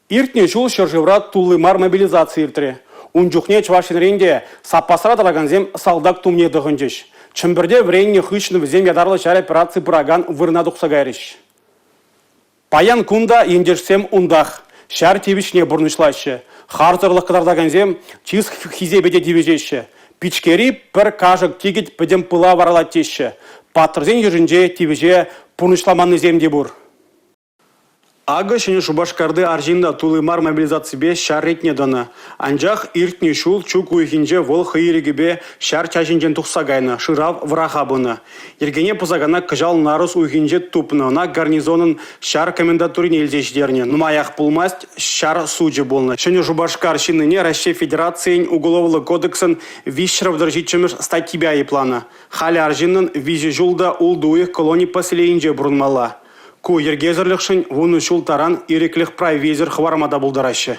Иртнӗ ҫул ҫӗршывра тулли мар мобилизаци иртрӗ. Ун чухне Чӑваш Енрен те саппасра тӑракансем салтак тумне тӑхӑнчӗҫ. Чӗмпӗрте вӗреннӗ хыҫҫӑн вӗсем ятарлӑ ҫар операци пыракан вырӑна тухса кайрӗҫ. Паян кун та ентешсем унтах, ҫар тивӗҫне пурнӑҫлаҫҫӗ. Харсӑрлӑх кӑтартакансем чыс-хисепе те тивӗҫеҫҫӗ. Пичкери пӗр кашӑк тикӗт пӗтӗм пыла варалать теҫҫӗ. Паттӑрсен йышӗнче тивӗҫе пурнӑҫламаннисем те пур. Акӑ Ҫӗнӗ Шупашкарти арҫын та тулли мар мобилизаципе ҫар ретне тӑнӑ. Анчах иртнӗ ҫул чӳк уйӑхӗнче вӑл хӑй ирӗкӗпе ҫар чаҫӗнчен тухса кайнӑ, шырав вӑраха пынӑ. Йӗркене пӑсакана кӑҫал нарӑс уйӑхӗнче тупнӑ, ӑна гарнизонӑн ҫар комендатурине илсе ҫитернӗ. Нумаях пулмасть ҫар сучӗ пулнӑ. Ҫӗнӗ Шупашкар ҫыннине Раҫҫей Федерацийӗн Уголовлӑ кодексӗн 337-мӗш статйипе айӑпланӑ. Халӗ арҫыннӑн 3 ҫул та 6 уйӑх колони поселенийӗнче пурӑнмалла. Ку йӗркесӗрлӗхшӗн 10 ҫул таран ирӗклӗх прависӗр хӑварма та пултараҫҫӗ.